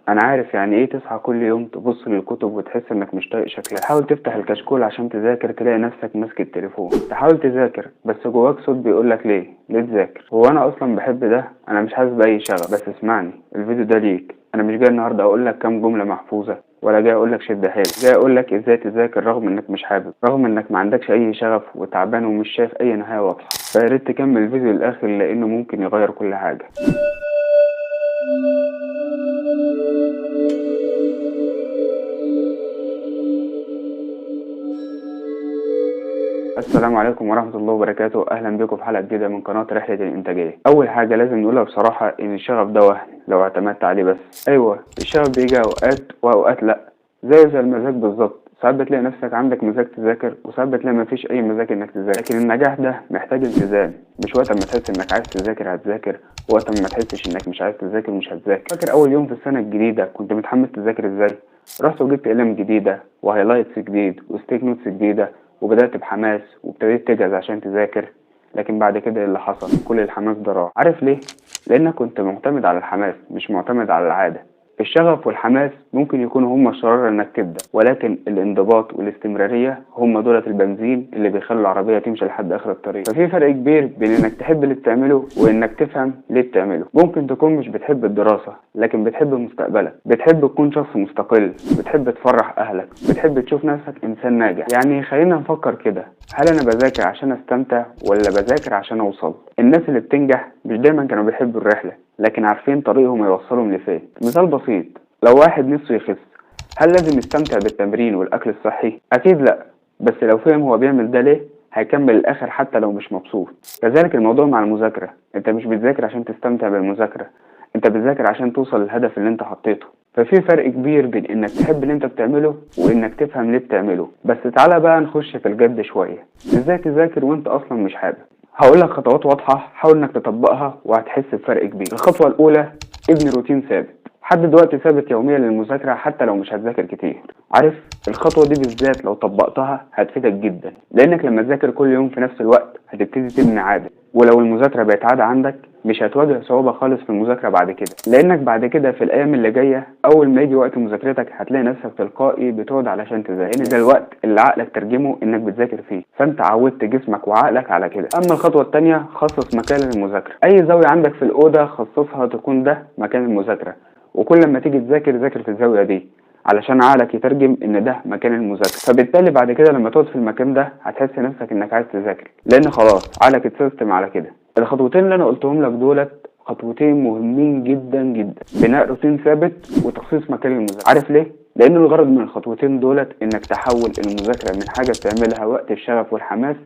انا عارف يعني ايه تصحى كل يوم تبص للكتب وتحس انك مش طايق شكلها. تحاول تفتح الكشكول عشان تذاكر تلاقي نفسك ماسك التليفون. تحاول تذاكر بس جواك صوت بيقولك ليه تذاكر؟ هو انا اصلا بحب ده؟ انا مش حاسس باي شغف. بس اسمعني، الفيديو ده ليك. انا مش جاي النهارده اقولك كام جملة محفوظة، ولا جاي اقولك شد حيلك، جاي اقولك ازاي تذاكر رغم انك مش حابب، رغم انك ما عندكش اي شغف وتعبان ومش شايف اي نهاية واضحة. فياريت تكمل الفيديو للاخر لانه ممكن يغير كل حاجة. السلام عليكم ورحمة الله وبركاته، أهلا بكم في حلقة جديدة من قناة رحلة الإنتاجية. أول حاجة لازم نقولها بصراحة إن الشغف ده وهم لو اعتمدت عليه بس. أيوة، الشغف بيجي أوقات وأوقات لأ، زي المزاج بالظبط. ساعات بتلاقي نفسك عندك مزاج تذاكر، وساعات بتلاقي مفيش أي مزاج إنك تذاكر. لكن النجاح ده محتاج التزام، مش وقت ما تحس إنك عايز تذاكر هتذاكر، وقت ما تحسش إنك مش عايز تذاكر مش هتذاكر. فاكر أول يوم في السنة الجديدة كنت متحمس تذاكر إزاي؟ رحت وجبت أقلام جديدة و highlights جديد و sticky notes جديدة، وبدأت بحماس وابتديت تجهز عشان تذاكر. لكن بعد كده اللي حصل؟ كل الحماس ده راح. عارف ليه؟ لأنك كنت معتمد على الحماس مش معتمد على العادة. الشغف والحماس ممكن يكونوا هما الشرارة انك تبدأ، ولكن الانضباط والاستمرارية هما دولة البنزين اللي بيخلوا العربية تمشي لحد اخر الطريق. ففي فرق كبير بين انك تحب اللي بتعمله وانك تفهم ليه بتعمله. ممكن تكون مش بتحب الدراسة لكن بتحب مستقبلك، بتحب تكون شخص مستقل، بتحب تفرح اهلك، بتحب تشوف نفسك انسان ناجح. يعني خلينا نفكر كده، هل انا بذاكر عشان استمتع ولا بذاكر عشان اوصل؟ الناس اللي بتنجح مش دايما كانوا بيحبوا الرحلة، لكن عارفين طريقهم يوصلهم لفين. مثال بسيط، لو واحد نفسه يخس، هل لازم يستمتع بالتمرين والأكل الصحي؟ أكيد لأ، بس لو فهم هو بيعمل ده ليه هيكمل الآخر حتى لو مش مبسوط. كذلك الموضوع مع المذاكرة، أنت مش بتذاكر عشان تستمتع بالمذاكرة، أنت بتذاكر عشان توصل للهدف اللي أنت حطيته. ففي فرق كبير بين إنك تحب اللي أنت بتعمله وإنك تفهم ليه بتعمله. بس تعالى بقى نخش في الجد شوية، إزاي تذاكر وأنت أصلا مش حابب؟ هقول لك خطوات واضحة حاول انك تطبقها وهتحس بفرق كبير. الخطوة الأولى، ابني روتين ثابت. حدد وقت ثابت يوميا للمذاكرة حتى لو مش هتذاكر كتير. عارف الخطوة دي بالذات لو طبقتها هتفيدك جدا، لأنك لما تذاكر كل يوم في نفس الوقت هتبتدي تبني عادة، ولو المذاكرة بقت عادة عندك مش هتواجه صعوبة خالص في المذاكرة بعد كده، لأنك بعد كده في الأيام اللي جاية أول ما يجي وقت مذاكرتك هتلاقي نفسك تلقائي بتقعد علشان تذاكر، لأن ده الوقت اللي عقلك ترجمه إنك بتذاكر فيه، فأنت عودت جسمك وعقلك على كده. أما الخطوة التانية، خصص مكان للمذاكرة. أي زاوية عندك في الأوضة خصصها تكون ده مكان المذاكرة، وكل لما تيجي تذاكر ذاكر في الزاوية دي علشان عقلك يترجم ان ده مكان المذاكرة. فبالتالي بعد كده لما تقعد في المكان ده هتحس نفسك انك عايز تذاكر، لان خلاص عقلك اتسيستم على كده. الخطوتين اللي انا قلتهم لك دولت خطوتين مهمين جدا جدا، بناء روتين ثابت وتخصيص مكان المذاكرة. عارف ليه؟ لان الغرض من الخطوتين دولت انك تحول المذاكرة من حاجة بتعملها وقت الشغف والحماس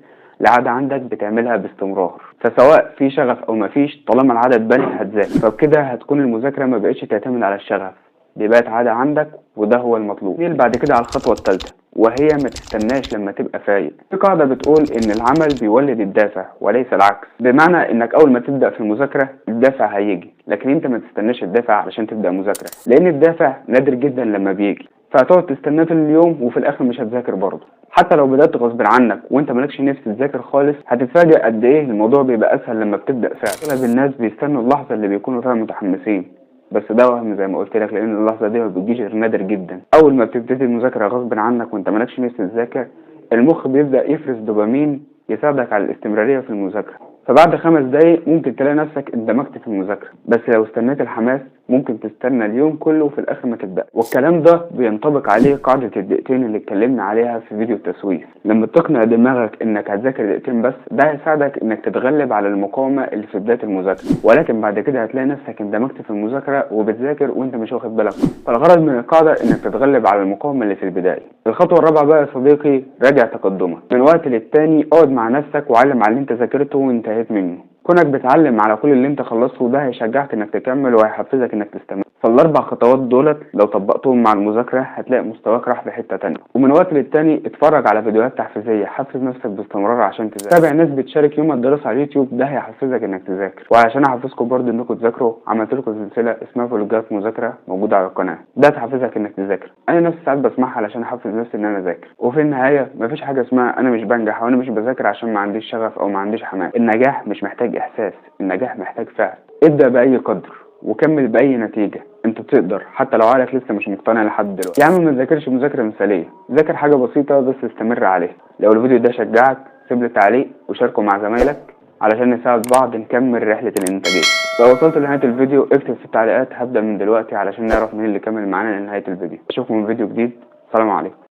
لعادة عندك بتعملها باستمرار. فسواء في شغف او مفيش، طالما العادة اتبنت هتذاكر. فبكده هتكون المذاكرة ما بقتش تعتمد على الشغف، دي بقت عادة عندك وده هو المطلوب. نيجي بعد كده على الخطوة الثالثة، وهي ما تستناش لما تبقى فايق. في قاعدة بتقول إن العمل بيولد الدافع وليس العكس، بمعنى إنك أول ما تبدأ في المذاكرة الدافع هيجي، لكن أنت ما تستناش الدافع علشان تبدأ مذاكرة، لأن الدافع نادر جدا لما بيجي، فهتقعد تستناه طول اليوم وفي الآخر مش هتذاكر برضه. حتى لو بدأت غصب عنك وانت مالكش نفس تذاكر خالص، هتتفاجئ قد ايه الموضوع بيبقى اسهل لما بتبدأ فعلا. اغلب الناس بيستنوا اللحظة اللي بيكونوا فيها متحمسين، بس ده وهم زي ما قلت لك، لان اللحظة دي ما بتجيش غير نادر جدا. اول ما بتبتدي المذاكرة غصب عنك وانت مالكش نفس تذاكر، المخ بيبدأ يفرز دوبامين يساعدك على الاستمرارية في المذاكرة. فبعد 5 دقايق ممكن تلاقي نفسك اندمجت في المذاكرة. بس لو استنيت الحماس ممكن تستنى اليوم كله وفي الاخر ما تبدأ. والكلام ده بينطبق عليه قاعدة الدقيقتين اللي اتكلمنا عليها في فيديو التسويف. لما تقنع دماغك انك هتذاكر دقيقتين بس، ده هيساعدك انك تتغلب على المقاومة اللي في بداية المذاكرة، ولكن بعد كده هتلاقي نفسك اندمجت في المذاكرة وبتذاكر وانت مش واخد بالك. فالغرض من القاعدة انك تتغلب على المقاومة اللي في البداية. الخطوة الرابعة بقى يا صديقي، راجع تقدمك. من وقت للتاني اقعد مع نفسك وعلم على اللي انت ذاكرته وانتهيت منه. كونك بتعلم على كل اللي انت خلصته ده هيشجعك انك تكمل وهيحفزك انك تستمر. فالاربع خطوات دولت لو طبقتهم مع المذاكرة هتلاقي مستواك راح في حتة تانية. ومن وقت للتاني اتفرج على فيديوهات تحفيزيه، حفز نفسك باستمرار عشان تذاكر. تابع ناس بتشارك يوم الدراسة على اليوتيوب، ده هيحفزك انك تذاكر. وعشان احفزكم برضو انكم تذاكروا، عملت لكم سلسلة اسمها فلوجات مذاكرة موجودة على القناة، ده تحفزك انك تذاكر. انا نفسي ساعات بسمعها علشان احفز نفسي ان انا اذاكر. وفي النهاية مفيش حاجة اسمها انا مش بنجح او انا مش بذاكر عشان ما عنديش شغف او ما عنديش حماس. النجاح مش محتاج احساس، النجاح محتاج فعل. ابدأ بأي قدر وكمل بأي نتيجة، انت تقدر، حتى لو عقلك لسه مش مقتنع لحد دلوقتي. يا عم ما تذاكرش مذاكرة مثالية، ذاكر حاجة بسيطة بس استمر عليها. لو الفيديو ده شجعك سيب لي تعليق وشاركه مع زمايلك علشان نساعد بعض نكمل رحلة الإنتاجية. لو وصلت لنهاية الفيديو اكتب في التعليقات هبدأ من دلوقتي علشان نعرف مين اللي كمل معانا لنهاية الفيديو. اشوفكم في فيديو جديد. سلام عليكم.